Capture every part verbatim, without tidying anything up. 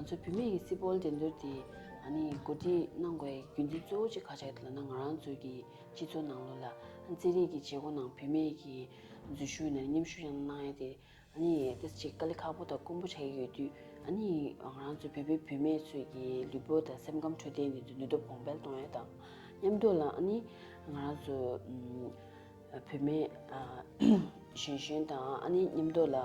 ང་ཚོ་བུད་མེད་ཀྱི་སི་པོལ་འགྲན་བསྡུར་དེ་ཨ་ནི་གོ་སྒྲིག་གནང་དགོས་རྒྱུ་མཚན་གཙོ་བོ་གཅིག་ག་རེ་ཆགས་ཡོད་ལབ་ན། ང་རང་ཚོའི་གི་སྤྱི་ཚོགས་ནང་ལོགས་ལ་རྩེད་རིགས་ཀྱི་བྱེད་སྒོ་ནང་བུད་མེད་ཀྱི་འཛུལ་ཞུགས་ཡིན་ན་མཉམ་ཞུགས་ཡང་གནང་ཡ་དེ་ཨ་ནི་ཏོག་ཙམ་དཀའ་ལས་ཁག་པོ་དང་དཀོན་པོ་ཆགས་ཀྱི་ཡོད་དུས། ཨ་ནི་ང་རང་ཚོ་བོད་པའི་བུད་མེད་ཚོའི་གི་ལུས་པོ་དང་སེམས་ཁམས་འཕྲོད་བསྟེན་དེ་ཚོ་ནུས་སྟོབས་གོང་འཕེལ་གཏོང་ཡ་དང་མཉམ་དུ་ལ་ཨ་ནི་ང་རང་ཚོ་ཨུམ། བུད་མེད་ཨ་གཞོན་གཞོན་དང་ཨ་ནི་མཉམ་དུ་ལ་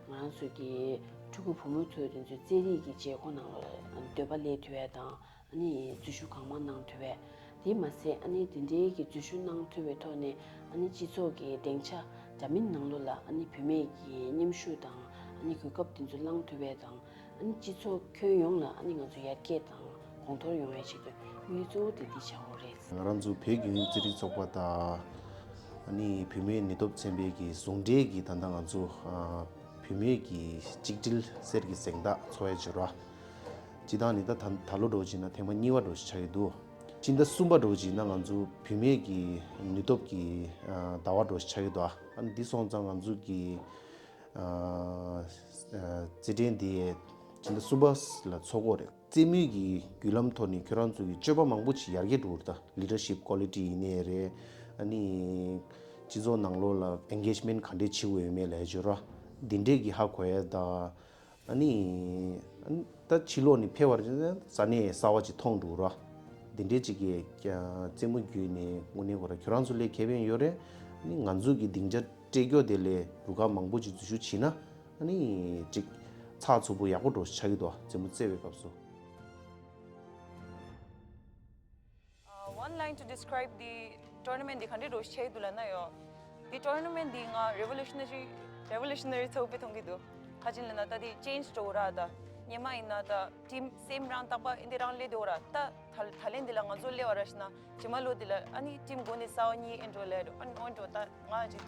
ང་རང་ཚོ་གི་ཕྲུ་གུ་བུ་མོ་ཚོ་དེ་ཚོའི་རྩེད་རིགས་ཀྱི་བྱེད་སྒོ་ནང་ལ་འདོད་པ་སླེབས་ཐུབ་ཡ་དང་ཨ་ནི་འཛུལ་ཞུགས་གང་མང་གནང་ཐུབ་ཡ། དེ་མ་ཟད་ཨ་ནི་དེ་འདྲའི་གི་འཛུལ་ཞུགས་གནང་ཐུབ་པའི་ཐོག་ནས་ཨ་ནི་སྤྱི་ཚོགས་ཀྱི་སྡིངས་ཆ་འདྲ་མིན་ནང་ལོགས་ལ་ཨ་ནི་བུད་མེད་ཀྱི་མཉམ་ཞུགས་དང་ཨ་ནི་གོ་སྐབས་དེ་ཚོ་བླང་ཐུབ་ཡ་དང་། ཨ་ནི་སྤྱི་ཚོགས་ཁྱོན་ཡོངས་ལ་ཨ་ནི་ང་ཚོ་ཡར་རྒྱས་དང་གོང་མཐོར་ཡོང་བའི་ཆེད་དུ་དམིགས་ཡུལ་གཙོ་བོ་དེ་འདི་བྱ་དགོས་རེད། ང་རང་ཚོ་བོད་བརྒྱུད་རིམ་རྩེད་རིགས་ཚོགས་པ་དང་ཨ་ནི་བུད་མེད་ནུས་སྟོབས་ཚན་པའི་གི་ཟུང་འབྲེལ་གྱི་ད་ལྟ་ང་ཚོ་ཨ་བུད་མེད་ཀྱི་གཅིག་སྒྲིལ་གསེར་གྱི་གཟེངས་རྟགས་འཚོགས་ཡ་བྱེད་རོགས། སྤྱི་བཏང་ནི་ད་ད་ད་ལོ་འགྲོ་བྱས་ན་ཐེངས་མ་གཉིས་པ་འགྲོ་ཞིག་ཆགས་ཀྱི་འདུག་སྤྱི་ཟླ་གསུམ་པ་འགྲོ་བྱས་ན་ང་ཚོ་བུད་མེད་ཀྱི་ནུས་སྟོབས་ཀྱི་ཨ་ཟླ་བ་འགྲོ་ཞིག་ཆགས་ཀྱི་འདུག་ཨ་ནི་འདི་སོང་ཙང་ང་ཚོ་གི་ཨ་ཨ་རྩེད་འགྲན་འདི་སྤྱི་ཟླ་གསུམ་པ་ལ་འཚོགས་ཀྱི་ཡོད་རེད། རྩེད་མོའི་གི་བརྒྱུད་ལམ་ཐོག་ནས་ཁྱོད་རང་ཚོ་གི་སྤྱོད་པ་མང་པོ་ཅིག་ཡར་རྒྱས་འགྲོ་གི་རེད། ད་ལི་ཌར་ཤིབ་ཀོ་ལི་ཊི་ཡིན་ནའི་རེད། ཨ་ནི་སྤྱི་ཚོགས་ནང་ལོགས་ལ་ཨེན་གེཇ་མེན་ག་འདྲས་བྱེད་དགོས་ཡོད་མེད་ལབ་ཡ་ཅིག་ཡོད་རེད། འདི་འདྲས་ཀྱི་ཧ་གོ་ཡ་དང་། ཨ་ནི་ཨ་ནི་ད་ཕྱི་ལོགས་ནས་ཕེབས་པ་རེད་ན་ས་གནས་གསར་པ་ཅིག་མཐོང་འགྲོ་གི་རེད། འདི་འདྲས་ཅིག་གི་རྩེད་མོ་བརྒྱུད་ནས་དངོས་གནས་ཁོ་རང་ཁྱོད་རང་ཚོ་ལ་ཁེ་ཕན་ཡོད་རེད། ཨ་ནི་ང་ཚོ་གི་སྡིངས་ཆ་སྤྲད་རྒྱུ་དེ་ལས་རུ་ཁག་མང་པོ་ཅིག་འཛུལ་ཞུགས་བྱས་ན་ཨ་ནི་ཅིག་ཚགས་ཚུད་པོ་ཡག་པོ་འགྲོ་ཆགས་ཀྱི་འདུག་རྩེད་མོ་རྩེ་བའི་སྐབས་སུ། Uh, one line to describe the tournament འདི་ག་འདྲས་འགྲོ་ཆགས་ཀྱི་འདུག་ལབ་ན་ཡོད། འདི་tournament འདི་ང་revolutionary revolutionary ཚོགས་པའི་མཐོང་གི་འདུག་ག་ཅི་ལབ་ན་ད་འདི་change འགྲོ་གི་རེད། ད་སྔོན་མ་ཡིན་ན་ད་team same རང་རྟག་པ་འདི་རང་སླེབས་འདུག་ར། ད་ད་ད་ལན་འདི་ལ་ང་ཚོ་སླེབས་པ་ར་ཤི་ན་རྗེས་མ་ལོ་འདི་ལ་ཨ་ནི་team དགུ་ནས་གསར་པ་གཉིས་ཨེ་འགྲོ་ལབ་འགྲོ། ཨ་ནི་འོན་ཀྱང་ད་ང་ཅིག་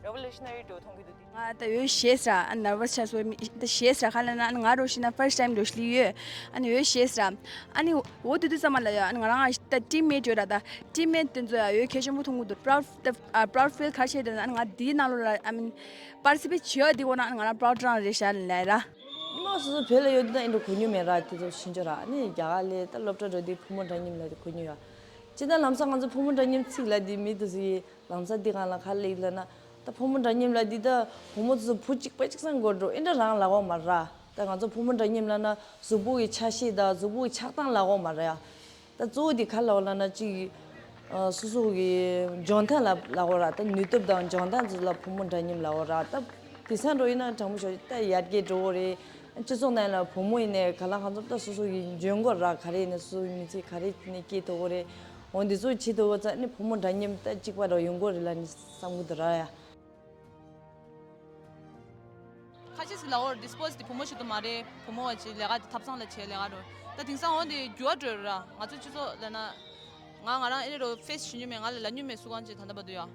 ད་revolutionary འགྲོ་མཐོང་གི་འདུག་འདི། ང་ད་ཡོད་ཤེས་ར། ཨ་nervous ཆགས་སོང་། ད་ཤེས་ར་ག་ལབ་ན་ཨ་ནི་ང་འགྲོ་ཤི་ན་first time འགྲོ་ཤི་ལི་ཡོད། ཨ་ནི་ཡོད་ཤེས་ར། ཨ་ནི་འོ་དུས་དུས་ཙམ་མ་ལ་ཡོད། ཨ་ནི་ང་རང་ད་teammate ཡོད་ར། ད་teammate དེ་ཚོ་ཡ་ཡོད་གལ་ཆེན་པོ་མཐོང་གི་འདུག proud ད་proud feel ག་རེ་བྱས་དེ་ན་ཨ་ནི་ང་འདིའི་ནང་ལོགས་ལ་I mean participate བྱེད་ཡ་འདི་འོ་ན་ཨ་ནི་ང་རང་proud རང་རེད་ཤག་ལབ་ར། མ་སོ་སོ་བོད་ལ་ཡོད་དུས་ད་ཨེ་འགྲོ་གོ་མྱོང་མེད་ར། དེ་ཚོ་ཤེས་ཀྱི་ར། ཨ་ནི་རྒྱ་གར་ལ་ད་སློབ་གྲྭ་འགྲོ་དུས་ཕོ་མོ་འདྲ་མཉམ་ལབ་དེ་གོ་མྱོང་ཡ། ཅི་ད་ལམ་སང་ང་ཚོ་ཕོ་མོ་འདྲ་མཉམ་ཚིག་ལབ་དེ་མི་དེ་ཚོ་ཡི་ལམ་སང་འདི་གང་ལ་ག་ལེགས་ལབ་ན། ད་ཕོ་མོ་འདྲ་མཉམ་ལབ་འདི་ད་བུ་མོ་ཚོ་བུ་གཅིག་པ་གཅིག་སང་དགོས་འགྲོ་ཨེ་འདྲ་རང་ལབ་ཡོད་མ་རེད། ད་ང་ཚོ་ཕོ་མོ་འདྲ་མཉམ་ལབ་ན་གཟུགས་པོ་གི་ཆ་ཤས་དང་གཟུགས་པོ་གི་ཆགས་སྟངས་ལབ་ཡོད་མ་རེད་ཡ། ད་གཙོ་བོ་འདི་ག་ལབ་ཡོད་ལབ་ན་གཅིག་ཨ་སོ་སོ་གི་འཇོན་ཐང་ལ་ལབ་ཡོད་ར། ད་ནུས་སྟོབས་དང་འཇོན་ཐང་ཚོ་ལ་ཕོ་མོ་འདྲ་མཉམ་ལབ་ཡོད་ར། ད་དེང་སང་འགྲོ་ཡིན་ན་དྲང་པོ་ཞོག་ད་ཡར་རྒྱས་འགྲོ་གི་རེད། སྤྱི་ཚོགས་ནང་ལ་བུ་མོ་ཡིན་ནའི་ག་ལ་གང་འཚམ་ད་སོ་སོ་ཡི་འཇོན་གོ་ར། ག་རེ་ཡིན་ན་སོ་སོའི་མི་ཚེ་ག་རེ་ནས་སྐྱེལ་ཐུབ་གོ་རེད། འོ་འདི་ཚོ་བྱེད་ཐུབ་གོ་ཙང་ནི་བུ་མོ་འདྲ་མཉམ་ད་གཅིག་པ་ར་ཡོང་གོ་རེད་ལབ་ནི་བསམ་གི་འདུག་ར་ཡ། ཁ་ཤས་ཤིག་ལབ་ཡོད་རེད། སི་པོར་ཊི་འདི་བུ་མོ་ཞིག་ཏུ་མ་རེད། བུ་མོ་བ་ཅིག་ལས་ཀ་འདི་ཐབ་ཚང་ལ་བྱེད་ལས་ཀ་རེད། ད་དེང་སང་འོ་འདི་འགྱུར་བ་འགྲོ་ཡོད་ར། ང་ཚོ་སྤྱི་ཚོགས་ལ་ན། ང་ང་རང་ཨེ་རེ་རོ་ཕེ་སི་བྱེད་མྱོང་མེད། ང་ལ་ལབ་མྱོང་མེད་སུ་གང་ཅིག་ད་ལྟ་བར་དུ་ཡ།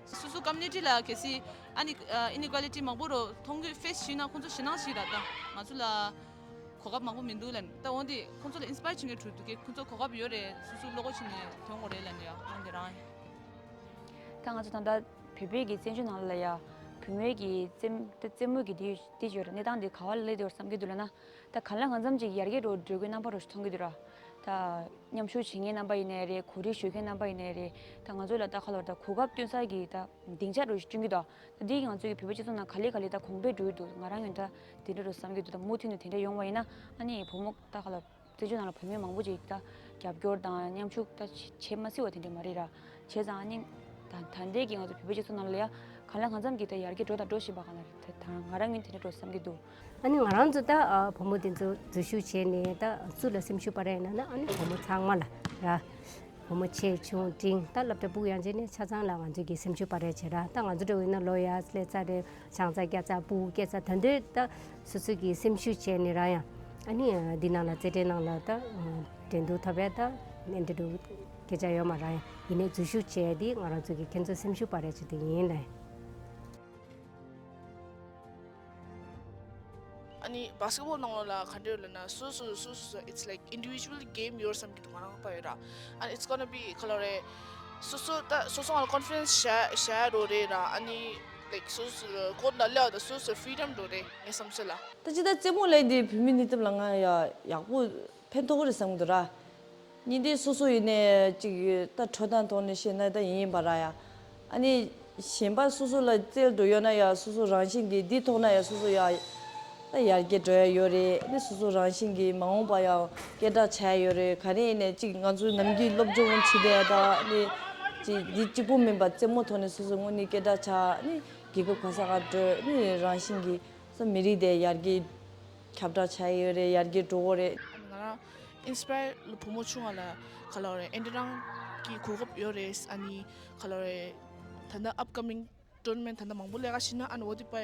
སོ་སོ་ཀོ་མུ་ནི་ཊི་ལ་གལ་སྲིད་ཨ་ནི་ཨ་ཨི་ནི་ཀུ་ཨེ་ལི་ཊི་མང་པོ་རོ་མཐོང་གི་ཕེ་སི་བྱེད་ན་ཁོང་ཚོ་ཞེད་སྣང་ཞིག་ར། ད་ང་ཚོ་ལ་གོ་སྐབས་མང་པོ་མི་འདུག་ལབ་ནས། ད་འོ་འདི་ཁོང་ཚོ་ལ་ཨིན་སི་པ་ཡར་བྱེད་མཁན་འགྲོ་འདུག་གས། ཁོང་ཚོ་གོ་སྐབས་ཡོད་རེད། སོ་སོ་བློ་ཁོག་བྱས་ནས་ཐོན་དགོས་རེད་ལབ་ནས་ཡ། འོ་འདི་རང་ཡིན། ད་ང་ཚོ་ད་ལྟ་བོད་པའི་གི་བཙན་བྱོལ་ནང་ལ་ཡ་བུད་མེད་ཀྱི་རྩེད་ད་རྩེད་མོ་གི་དེ་དེ་ཡོད་ར། གནས་སྟངས་དེ་ག་བ་ལ་སླེབས་བསྡད་ཡོད་རེད་བསམ་གྱི་འདུག་ལབ་ན། ད་གང་ལ་གང་འཚམ་ཅིག་ཡར་རྒྱས་འགྲོ་འགྲོ་དགོས་རྣམ་པ་རོ་ཞིག་མཐོང་གི་འདུག་ར། ད་མཉམ་ཞུགས་བྱེད་མཁན་རྣམ་པ་ཡིན་ནའི་རེད། གོ་སྒྲིག་ཞུ་མཁན་རྣམ་པ་ཡིན་ནའི་རེད། ད་ང་ཚོ་ལ་ད་ག་ལ་བར་ད་གོ་སྐབས་སྟོན་ས་གི་ད་སྡིངས་ཆ་རོ་ཞིག་བསྐྲུན་གྱི་འདུག་ད་འདི་ང་ཚོའི་བོད་པའི་སྤྱི་ཚོགས་ནང་ག་ལེ་ག་ལེ་ད་གོང་འཕེལ་འགྲོ་གི་འདུག་ང་རང་ཡང་ད་དེ་འདྲ་རོ་བསམ་གྱི་འདུག་ད་མུ་མཐུད་ནས་དེ་འདྲ་ཡོང་བ་ཡིན་ན་ཨ་ནི་བུ་མོ་ད་ག་ལ་བཙན་བྱོལ་ནང་ལ་བུད་མེད་མང་པོ་ཅིག་ད་རྒྱབ་སྐྱོར་དང་མཉམ་ཞུགས་ད་བྱེད་མ་སྲིད་པ་དེ་འདྲ་མ་རེད་ར། བྱས་ཙང་ཨ་ནི་ད་ད་ལྟའི་གི་ང་ཚོ་བོད་པའི་སྤྱི་ཚོགས་ནང་ལ་ཡ་གང་ལ་གང་འཚམ་གྱི་ད་ཡར་རྒྱས་འགྲོ་དང་འགྲོ་བཞིན་པ་གང་ལ་རེད། ད་ང་རང་ཡང་དེ་འདྲ་རོ་བསམ་གྱི་འདུག་ཨ་ནི་ང་རང་ཚོ་ད་ཨ་བུ་མོ་དེ་ཚོ་འཛུལ་ཞུགས་བྱས་ནས་ད་སུ་ལ་སེམས་ཤུགས་སྤར་ཡ་ཡིན་ན་ན་ཨ་ནི་བུ་མོ་ཚང་མ་ལ་ར། བུ་མོ་ཆེ་ཆུང་འབྲིང་ད་སློབ་གྲྭ་ཕྲུ་གུ་ཡན་ཆད་ནས་ཆ་ཚང་ལ་ང་ཚོས་ཀྱི་སེམས་ཤུགས་སྤར་ཡ་བྱེད་ར། ད་ང་ཚོ་འདྲ་བོ་ཡིན་ན་ལོ་ཡར་སླེབས་ཚར་རེད། ཆང་ས་བརྒྱབ་ཚར། ཕྲུ་གུ་སྐྱེས་ཚར། ད་དུང་ད་སོ་སོ་གི་སེམས་ཤུགས་བྱས་ནས་ར་ཡང་ཨ་ནི་འདི་ནང་ལ་རྩེད་འགྲན་ནང་ལ་ད་འགྲན་བསྡུར་ཐོབ་ཡ་ད་ཨེ་འདྲ་འདུག་སྐད་ཆ་ཡོད་མ་ར། ཡང་ཡིན་ནའི་འཛུལ་ཞུགས་བྱས་ཏེ་ང་རང་ཚོ་གི་ཁྱེད་ཚོ་སེམས་ཤུགས་སྤར་ཡ་ཆེད་དུ་ཡིན་ལ། ཨ་ནི་basketball ནང་ལོགས་ལ་ག་འདྲ་ཡོད་ལབ་ན་སོ་སོ་སོ་སོ་it's like individual game ཡོད་བསམ་གྱི་འདུག་ང་རང་ལྟ་ཡོད་ར། And it's gonna be ག་ལབ་རེད། སོ་སོ་ད་སོ་སོ་ང་ལ་confidence བྱ་བྱ་ཡ་རོ་རེད་ར། ཨ་ནི་ like སོ་སོ་ཀོར་ནང་སླེབས་པ་དང་སོ་སོ་ཕི་རི་ཌམ་འགྲོ་རེད་ངའི་བསམ་ཚུལ་ལ། ད་ཅི་ད་རྩེད་མོ་ལས་འདི་བུད་མེད་གནས་སྟངས་ལ་ང་ཡ་ཡག་པོ་ཕན་ཐོགས་ཀྱི་རེད་བསམ་གྱི་འདུག་ར། ཉིན་དེ་སོ་སོ་ཡིན་ནས་ཅིག་ད་འཕྲོད་བསྟེན་ཐོག་ནས་བཤད་ན་ད་ཡིན་ཡིན་པ་ར་ཡ། ཨ་ནི་གཞན་པ་སོ་སོ་ལ་རྩལ་འགྲོ་ཡོད་ན་ཡ་སོ་སོ་རང་བཞིན་གྱིས་འདི་ཐོག་ན་ཡ་སོ་སོ་ཡ་ད་ཡར་རྒྱས་འགྲོ་ཡ་ཡོད་རེད། ཨ་ནི་སོ་སོ་རང་བཞིན་གྱིས་མ་འོངས་པ་ཡ་སྐད་གྲགས་ཆགས་ཡ་ཡོད་རེད། ག་རེ་ཡིན་ནས་ཅིག་ང་ཚོའི་ནམ་རྒྱུན་སློབ་སྦྱོང་བྱེད་བསྡད་ཡ་ད་ཨ་ནི་ཅིག་འདི་གཅིག་པོ་མིན་པ་རྩེད་མོ་ཐོག་ནས་སོ་སོ་དངོས་གནས་སྐད་གྲགས་ཆགས་ཨ་ནི་རྒྱལ་ཁབ་ག་ས་ག་འགྲོ་ཨ་ནི་རང་བཞིན་གྱིས་སོ་མི་རིགས་དེ་ཡར་རྒྱས་ཁྱབ་བསྒྲགས་བྱས་ཡོད་རེད། ཡར་རྒྱས་འགྲོ་གི་རེད། ང་རང་ཨིན་སི་པ་ཡར་བུ་མོ་ཆུང་བ་ལ་ག་ལ་བ་རེད། ཨེ་འདྲ་རང་གི་གོ་སྐབས་ཡོད་རེད། ཨ་ནི་ག་ལ་བ་རེད། ད་ལྟ་ཨབ་ཀ་མིང་ཊོར་ན་མེན་ཊི་ད་ལྟ་མང་པོ་ལས་ཀ་བྱེད་ན་ཨ་ནི་འོ་དེ་པ་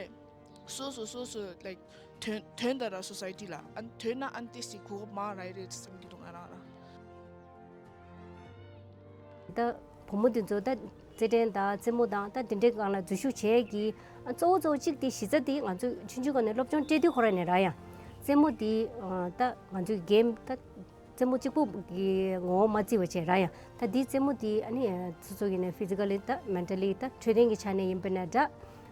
སོ་སོ་སོ་སོ་ལའིག་དོན་དོན་དང་ར་སོ་སའི་ཊི་ལ་ཨ་ནི་དོན་ན་ཨ་ནི་ཏི་སི་གོ་སྐབས་མང་ར་རེད་བསམ་གྱི་འདུག་ང་རང་ལ། ད་བུ་མོ་དེ་ཚོ་ད་རྩེད་འགྲན་དང་རྩེད་མོ་དང་ད་དེ་འདྲའི་སྒང་ལ་འཛུལ་ཞུགས་བྱེད་ཀྱི་ཨ་གཙོ་བོ་གཙོ་བོ་གཅིག་དེ་གཞི་རྩ་དེ་ང་ཚོས་ཆུང་ཆུང་སྒང་ནས་སློབ་སྦྱོང་སྤྲད་དུས་ཁོ་རང་ནས་ར་ཡང་རྩེད་མོ་དེ་ད་ང་ཚོའི་གེམ་ད་རྩེད་མོ་གཅིག་པུ་གི་ངོ་བོ་མ་བརྩི་བ་བྱས་ར་ཡང་ད་དེའི་རྩེད་མོ་དེ་ཨ་ནི་སོ་སོ་ཡིན་ནས་ཕི་ཛི་ཀ་ལི་ད་མེན་ཊ་ལི་ད་འཕྲོད་བསྟེན་གྱི་ཆ་ནས་ཡིན་པ་ན་འདྲ།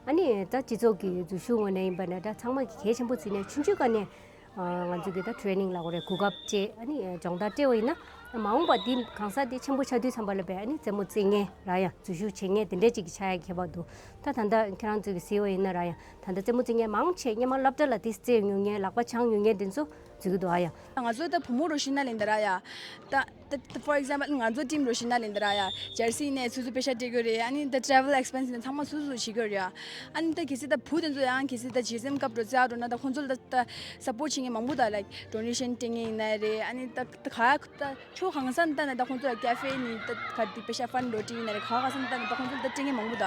ཨ་ནི་ད་སྤྱི་ཚོགས་ཀྱི་འཛུལ་ཞུགས་ངོས་ནས་ཡིན་པ་ན་འདྲ་ཚང་མ་གི་གལ་ཆེན་པོ་བརྩིས་ནས་ཆུང་ཆུང་སྒང་ནས་ང་ཚོ་གི་ད་ཊེ་རེ་ནིང་ལབ་དགོས་རེད། གོ་སྐབས་སྤྲད་ཨ་ནི་སྦྱོང་བརྡར་སྤྲད་པ་ཡིན་ན་མ་འོངས་པ་འདི་གང་ཟག་དེ་ཆེན་པོ་ཆགས་དུས་ཙམ་པ་ལ་བས་ཨ་ནི་རྩེད་མོ་རྩེ་མཁན་ར་ཡང་འཛུལ་ཞུགས་བྱེད་མཁན་དེ་འདྲས་ཅིག་གི་ཆགས་ཡ་ཁྱད་པར་འདུག་ད་ད་ལྟ་ཁྱེད་རང་ཚོ་གི་གཟིགས་པ་ཡིན་ན་ར་ཡང་ད་ལྟ་རྩེད་མོ་རྩེ་མཁན་མང་ཆེ་སྔོན་མ་སློབ་གྲྭ་ལ་དེ་རྩེ་མྱོང་མཁན་ལག་པ་འཆང་མྱོང་མཁན་དེ་ཚོ་འཛུལ་གི་འདུག་ཨ་ཡང་། ང་ཚོ་ད་བུ་མོ་རུ་ཤི་ན་ལེན་ད་ར་ཡ། ད་ད་for example ང་ཚོ་ཊིམ་རུ་ཤི་ན་ལེན་ད་ར་ཡ། ཇར་སི་ནས་སོ་སོ་པེ་ཤ་སྤྲད་དགོས་རེད། ཨ་ནི་ད་ཊེ་རེ་ཝལ་ཨེག་སི་པེན་སི་ནས་ཚང་མ་སོ་སོ་བྱེད་དགོས་རེད་ཡ། ཨ་ནི་ད་གལ་སྲིད་ད་བུ་དེ་ཚོ་ཡང་གལ་སྲིད་ད་ཇི་ཨེས་ཨེམ་སྐབས་འགྲོ་རྩེ་ཨ་འགྲོ་ན་ད་ཁོང་ཚོ་ལ་ད་ད་སབ་པོར་ཊི་བྱེད་མཁན་མང་པོ་ད་ལའིག་ཌོ་ནེ་ཤན་སྤྲད་མཁན་ཡིན་ན་རེད། ཨ་ནི་ད་ད་ག་ད་ཕྱོགས་གང་ས་ནས་ད་ནས་ད་ཁོང་ཚོ་ལ་ཀེ་ཧྥེ་ནས་ད་ག་དེ་པེ་ཤ་ཕན་ཌི་རོ་ཊི་ཡིན་ན་རེད། ག་ག་ས་ནས་ད་ནས་ད་ཁོང་ཚོ་ལ་ད་སྤྲད་མཁན་མང་པོ་ད།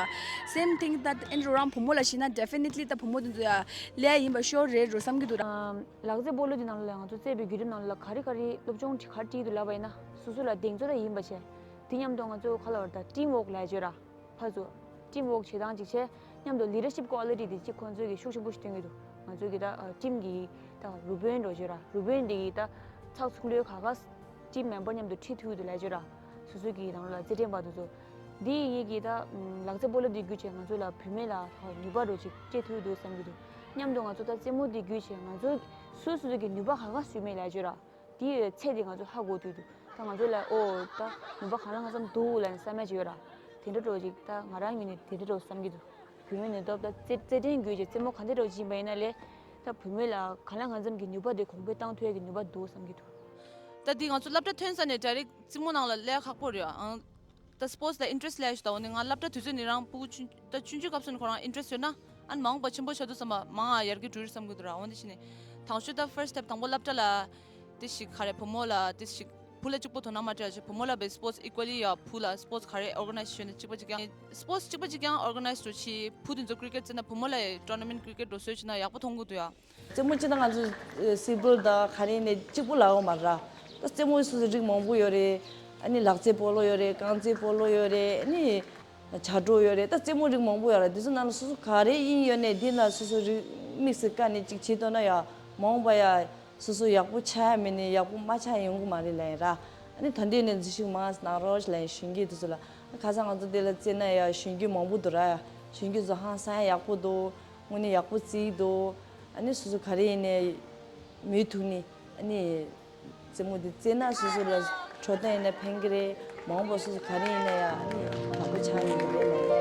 སེམ་ཐིང་ད་ཨེ་འགྲོ་རང་བུ་མོ་ལ་ཤི་ན་ཌེ་ཕི་ནེ་ཊི་ལི་ད་བུ་མོ་དེ་ཚོ་ཡ་ལས་ཡིན་པ་ཤོར་རེད་འགྲོ་བསམ་གྱི་འདུག་ར། ལག་རྩེད་སྤོ་ལོ་འདི་ནང་ལ་ང་ཚོ་རྩེད་པའི་བརྒྱུད་རིམ་ནང་ལ་ག་རེ་ག་རེ་སློབ་སྦྱོང་ག་རེ་སྤྲད་འདུག་ལབ་པ་ཡིན་ན་སོ་སོ་ལ་གདེང་ཚོད་ལ་ཡིན་པ་བྱས། དེ་མཉམ་དུ་ང་ཚོ་ག་ལ་བར་ད་ཊིམ་ཝོག་ལབ་བརྗོད་ར། ཕར་ཚུར་ཊིམ་ཝོག་བྱེད་སྟངས་ཅིག་བྱས། མཉམ་དུ་ལི་ཌར་ཤིབ་ཀོ་ལི་ཊི་དེ་གཅིག་ཁོང་ཚོས་ཀྱི་ཤུགས་ཆེན་པོ་ཞིག་སྟོན་གྱི་འདུག་ང་ཚོ་གི་ད་ཊིམ་གི་ད་རུ་དཔོན་འགྲོ་བརྗོད་ར། རུ་དཔོན་དེ་གི་ད་ཚགས་ཚུད་ལོས་ག་ག་ཊིམ་མེམ་བར་མཉམ་དུ་ཁྲིད་ཐུབ་འདུག་ལབ་བརྗོད་ར། སོ་སོ་གི་ནང་ལ་རྩེད་འགྲན་པ་དེ་ཚོ། འདི་ཡིན་ངེས་ཀྱི་ད་ལག་རྩེད་སྤོ་ལོ་འདི་བརྒྱུད་བྱས་ང་ཚོ་ལ་བུད་མེད་ལ་ནུས་པ་རོ་ཅིག་སྤྲད་ཐུབ་འདུག་བསམ་གྱི་འདུག་མཉམ་དུ་ང་ཚོ་ད་རྩེད་མོ་འདི་བརྒྱུད་བྱས་ང་ཚོ་སོ་སོ་སོ་གི་ནུས་པ་ག་ག་སུས་མེད་ལབ་བརྗོད་ར། དེའི་ཚད་དེ་ང་ཚོ་ཧ་གོ་ཐུབ་འདུག་ད་ང་ཚོ་ལ་ཨོ་ད་ནུས་པ་གང་ལ་གང་འཚམ་འདུག་ལབ་ནས་བསམ་ཡ་ཅིག་ཡོད་ར། དེ་འདྲ་འགྲོ་ཅིག་ད་ང་རང་ངོས་ནས་དེ་འདྲ་འགྲོ་བསམ་གྱི་འདུག་བུད་མེད་ནུས་སྟོབས་ད་རྩེད་རྩེད་འགྲན་བརྒྱུད་བྱས་རྩེད་མོ་ག་འདྲ་འགྲོ་ཅིག་ཡིན་པ་ཡིན་ན་ལས། ད་བུད་མེད་ལ་གང་ལ་གང་འཚམ་གྱི་ནུས་པ་དེ་གོང་འཕེལ་བཏང་ཐུབ་ཡ་གི་ནུས་པ་འདུག་བསམ་གྱི་འདུག་ད་འདི་ང་ཚོ་སློབ་གྲྭ་ཐོན་ས་ནས་ཌའི་རེག་རྩེད་མོ་ནང་ལ་སླེབས་ཁག་པོ་རེད་ཨང་། ད་སི་པོར་ཊི་ལ་ཨིན་ཊེ་རེ་སི་ཊི་སླེབས་ཤག་ད་འོ་ནི་ང་སློབ་གྲྭ་དུས་ཚོད་ནི་རང་ཕྲུ་གུ་ཆུང་ད་ཆུང་ཆུང་སྐབས་སུ་ནས་ཁོ་རང་ཨིན་ཊེ་རེ་སི་ཊི་ཡོད་ན་ཨ་ནི་མ་འོངས་པ་ཆེན་པོ་ཆགས་དུས་ཙམ་པ་མང་ང་ཡར་རྒྱས་འགྲོ་རེད་བསམ་གི་འདུག་ར། འོ་འདི་ཕྱིན་ནས་དང་ཤོས་ད་ཕར་སི་ཊེབ་དང་པོ་སློབ་གྲྭ་ལ་དེ་ཞིག་ག་རེ་བུ་མོ་ལ་དེ་ཞིག་བུ་ལ་གཅིག་པོ་དོ་སྣང་མ་སྤྲད་ཅིག་བུ་མོ་ལ་བའི་སི་པོར་ཊི་ཨི་ཀུ་ལི་ཡ་བུ་ལ་སི་པོར་ཊི་ག་རེ་ཨོར་ག་ནའི་ཛེ་ཤན་ནས་གཅིག་པ་གཅིག་རྐྱང་སི་པོར་ཊི་གཅིག་པ་གཅིག་རྐྱང་ཨོར་ག་ནའི་ཛེ་འགྲོ་ཆེད་བུ་དེ་ཚོ་ཀི་རི་ཀེ་ཊི་རྩེད་ན་བུ་མོ་ལ་ཡི་ཊོར་ན་མེན་ཊི་ཀི་རི་ཀེ་ཊི་འགྲོ་སྲོལ་ཅིག་ན་ཡག་པོ་མཐོང་གི་འདུག་ཡ། རྩེད་མོ་སྤྱིར་བཏང་ང་ཚོ་སི་བི་ལ་དང་ག་རེ་ནས་གཅིག་པུ་ལབ་ཡོད་མ་རེད། ད་རྩེད་མོ་སོ་སོའི་རིགས་མང་པོ་ཡོད་རེད། ཨ་ནི་ལག་རྩེད་སྤོ་ལོ་ཡོད་རེད། རྐང་རྩེད་སྤོ་ལོ་ཡོད་རེད། ཨ་ནི་བྱ་སྒྲོ་ཡོད་རེད། ད་རྩེད་མོ་རིགས་མང་པོ་ཡོད་རེད། དེ་ཚོ་ནང་ལ་སོ་སོ་ག་རེ་ཡིན་ཡོད་ནས་འདི་ལ་སོ་སོ་རིགས་དམིགས་སུ་བཀར་ནས་གཅིག་བྱེད་ཐུབ་ན་ཡ་མ་འོངས་པ་ཡ་སོ་སོ་ཡག་པོ་ཆགས་ཡ་མིན་ནས་ཡག་པོ་མ་ཆགས་ཡོང་གི་མ་རེད་ལབ་ཡིན་ར། ཨ་ནི་ད་འདི་ནས་འཛུལ་ཞུགས་མང་གནང་རོགས་ལབ་ཡིན་གཞོན་སྐྱེས་དེ་ཚོ་ལ། ཁ་སང་ང་ཚོ་འདི་ལ་རྩེད་ན་ཡ་གཞོན་སྐྱེས་མང་པོ་འདུག་ར་ཡ། གཞོན་སྐྱེས་ཚོ་ཧང་སང་ཡག་པོ་འདུག་དངོས་གནས་ཡག་པོ་རྩེ་གི་འདུག་ཨ་ནི་སོ་སོ་ག་རེ་ཡིན་ནའི་མོས་ཐུག་ནི་ཨ་ནི་རྩེད་མོ་འདི་རྩེས་ན་སོ་སོ་ལ་འཕྲོད་བསྟེན་ཡིན་ན་ཕན་གི་རེད། མ་འོངས་པ་སོ་སོ་ག་རེ་ཡིན་ན་ཡང་ཨ་ནི་ཡག་པོ་ཆགས་ཡོང་གི་རེད་ལབ།